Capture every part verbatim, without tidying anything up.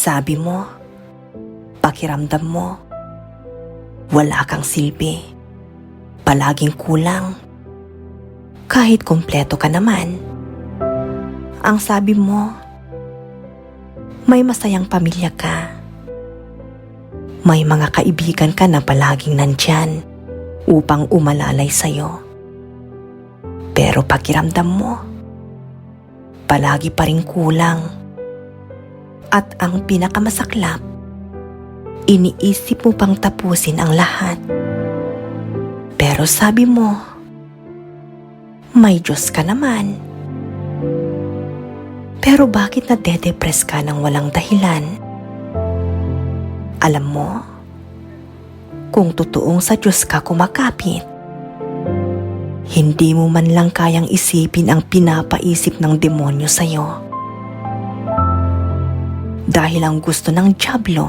Sabi mo, pakiramdam mo, wala kang silbi. Palaging kulang. Kahit kumpleto ka naman. Ang sabi mo, may masayang pamilya ka. May mga kaibigan ka na palaging nandyan upang umalalay sa'yo. Pero pakiramdam mo, palagi pa ring kulang. At ang pinakamasaklap, iniisip mo pang tapusin ang lahat. Pero sabi mo, may Diyos ka naman. Pero bakit nadedepress ka nang walang dahilan? Alam mo, kung totoong sa Diyos ka kumakapit, hindi mo man lang kayang isipin ang pinapaisip ng demonyo sa'yo. Dahil ang gusto ng Diablo,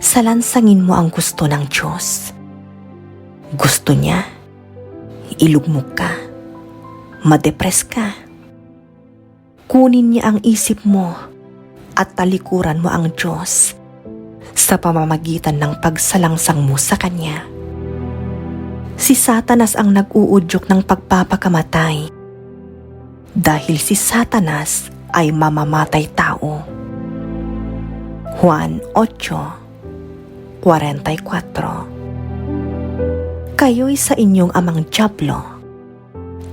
salansangin mo ang gusto ng Diyos. Gusto niya, ilugmok ka, madepress ka. Kunin niya ang isip mo at talikuran mo ang Diyos sa pamamagitan ng pagsalangsang mo sa Kanya. Si Satanas ang nag-uudyok ng pagpapakamatay, dahil si Satanas ay mamamatay tao. Juan otso, kuwarenta y kuwatro. Kayo'y sa inyong amang Diablo,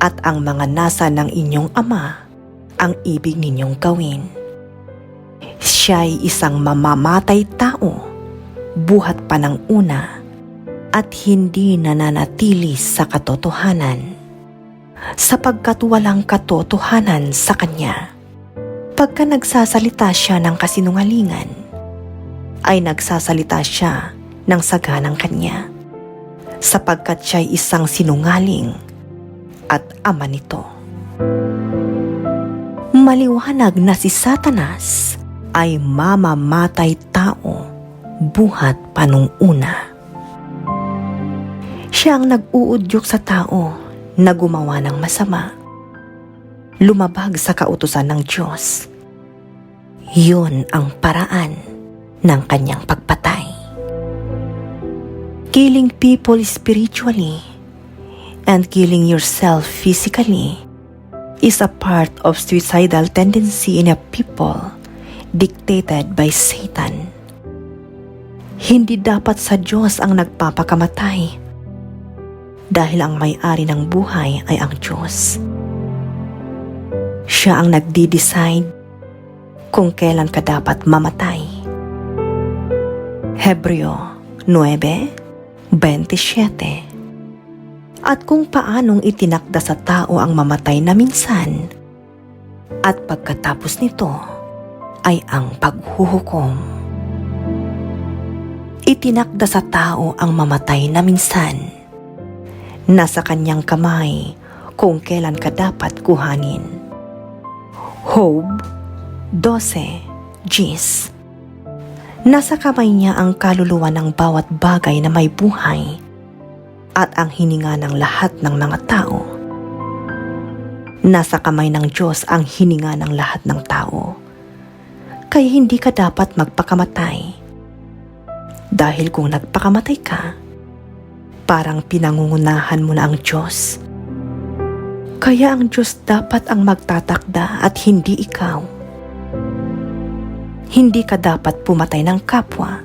at ang mga nasa ng inyong ama ang ibig ninyong gawin. Siya'y isang mamamatay tao, buhat pa nang una, at hindi nananatili sa katotohanan, sapagkat walang katotohanan sa kanya. Pagka nagsasalita siya ng kasinungalingan, ay nagsasalita siya ng saganang kanya, sapagkat siya'y isang sinungaling at ama nito. Maliwanag na si Satanas ay mamamatay tao buhat pa nung una. Siya ang nag-uudyok sa tao na gumawa ng masama, lumabag sa kautusan ng Diyos. Yun ang paraan ng kanyang pagpatay. Killing people spiritually and killing yourself physically is a part of suicidal tendency in a people dictated by Satan. Hindi dapat sa Diyos ang nagpapakamatay, dahil ang may-ari ng buhay ay ang Diyos. Siya ang nagdi-decide kung kailan ka dapat mamatay. Hebreo nuebe, bentisiete. At kung paanong itinakda sa tao ang mamatay na minsan, at pagkatapos nito ay ang paghuhukom. Itinakda sa tao ang mamatay na minsan. Nasa kanyang kamay kung kailan ka dapat kuhanin. Job dose dies. Nasa kamay niya ang kaluluwa ng bawat bagay na may buhay at ang hininga ng lahat ng mga tao. Nasa kamay ng Diyos ang hininga ng lahat ng tao. Kaya hindi ka dapat magpakamatay. Dahil kung nagpakamatay ka, parang pinangungunahan mo na ang Diyos. Kaya ang Diyos dapat ang magtatakda at hindi ikaw. Hindi ka dapat pumatay ng kapwa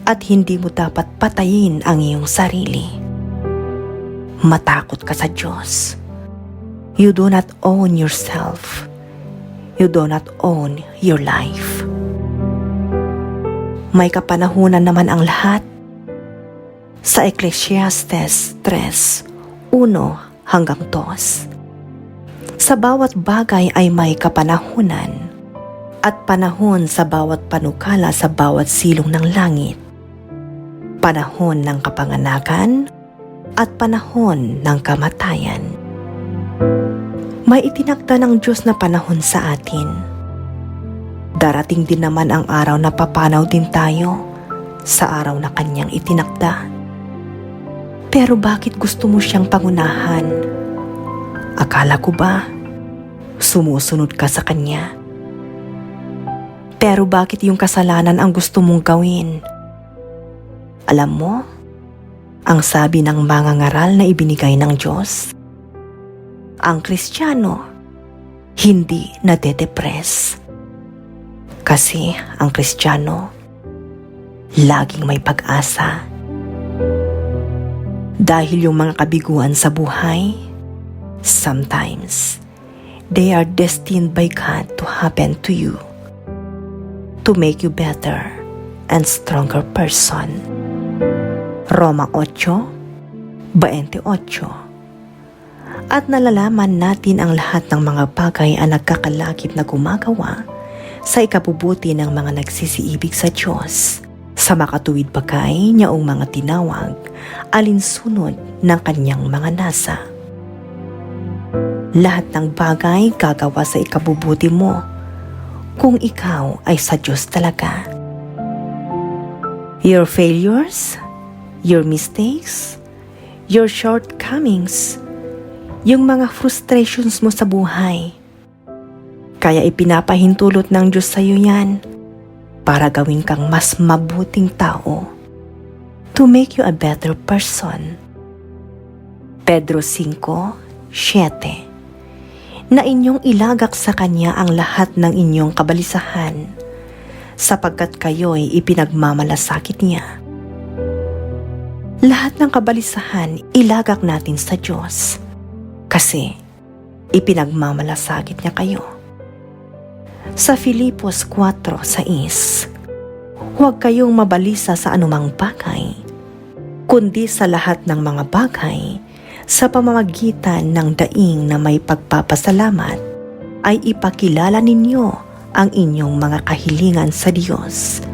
at hindi mo dapat patayin ang iyong sarili. Matakot ka sa Diyos. You do not own yourself. You do not own your life. May kapanahunan naman ang lahat. Sa Ecclesiastes tres, uno hanggang dos. Sa bawat bagay ay may kapanahunan, at panahon sa bawat panukala sa bawat silong ng langit. Panahon ng kapanganakan, at panahon ng kamatayan. May itinakda ng Diyos na panahon sa atin. Darating din naman ang araw na papanaw din tayo sa araw na kanyang itinakda. Pero bakit gusto mo siyang pangunahan? Akala ko ba sumusunod ka sa kanya? Pero bakit yung kasalanan ang gusto mong gawin? Alam mo, ang sabi ng mga ngaral na ibinigay ng Diyos, ang Kristiyano hindi nade-depress. Kasi ang Kristiyano laging may pag-asa. Dahil yung mga kabiguan sa buhay, sometimes, they are destined by God to happen to you to make you better and stronger person. Roma otso, baintiotso. At nalalaman natin ang lahat ng mga bagay a nagkakalakip na gumagawa sa ikabubuti ng mga nagsisiibig sa Diyos, sa makatuwid pa kay niyaong mga tinawag, alinsunod ng kanyang mga nasa. Lahat ng bagay gagawa sa ikabubuti mo kung ikaw ay sa Diyos talaga. Your failures, your mistakes, your shortcomings, yung mga frustrations mo sa buhay. Kaya ipinapahintulot ng Diyos sa'yo yan para gawin kang mas mabuting tao, to make you a better person. Pedro singko, siyete. Na inyong ilagak sa Kanya ang lahat ng inyong kabalisahan, sapagkat kayo'y ipinagmamalasakit Niya. Lahat ng kabalisahan, ilagak natin sa Diyos. Kasi, ipinagmamalasakit Niya kayo. Sa Filipos kuwatro sais, huwag kayong mabalisa sa anumang bagay, kundi sa lahat ng mga bagay, sa pamamagitan ng daing na may pagpapasalamat, ay ipakilala ninyo ang inyong mga kahilingan sa Diyos.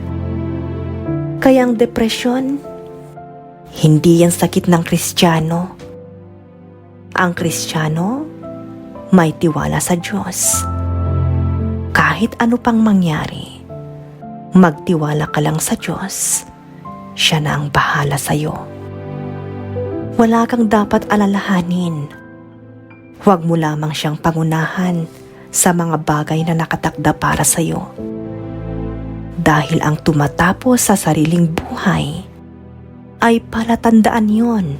Kaya ang depresyon, hindi yan sakit ng Kristiyano. Ang Kristiyano, may tiwala sa Diyos. Kahit ano pang mangyari, magtiwala ka lang sa Diyos. Siya na ang bahala sa'yo. Wala kang dapat alalahanin. Huwag mo lamang siyang pangunahan sa mga bagay na nakatakda para sa'yo. Dahil ang tumatapo sa sariling buhay ay palatandaan yon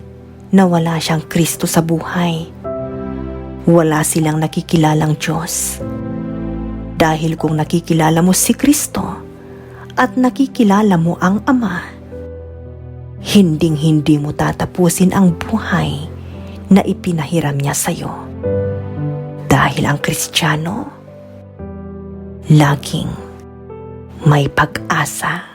na wala siyang Kristo sa buhay. Wala silang nakikilalang Diyos. Dahil kung nakikilala mo si Kristo at nakikilala mo ang Ama, hinding-hindi mo tatapusin ang buhay na ipinahiram niya sa'yo. Dahil ang Kristiyano, laging may pag-asa.